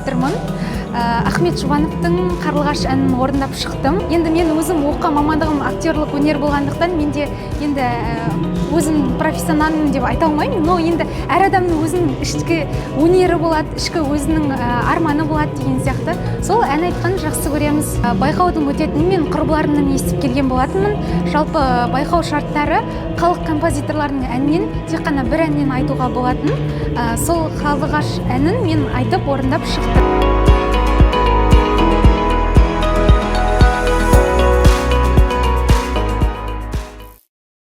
жатырмын. Ахмет Жұбановтың «Қарлығаш» әнін орындап шықтым. Енді мен өзім оқыған мамандығым актерлік өнер болғандықтан, менде енді өзім профессионалмын деп айта алмаймын, но енді әр адамның өзінің ішкі өнері болады, ішкі өзінің арманы болады деген сияқты. Сол ән айтқанды жақсы көреміз. Байқаудың өтетінін мен құрбыларымнан естіп келген болатынмын. Жалпы, байқау шарттары халық композиторларының әнінен тек қана бір әннен айтуға болатын. Сол «Қарлығаш» әнін мен айтып, орындап шықтым.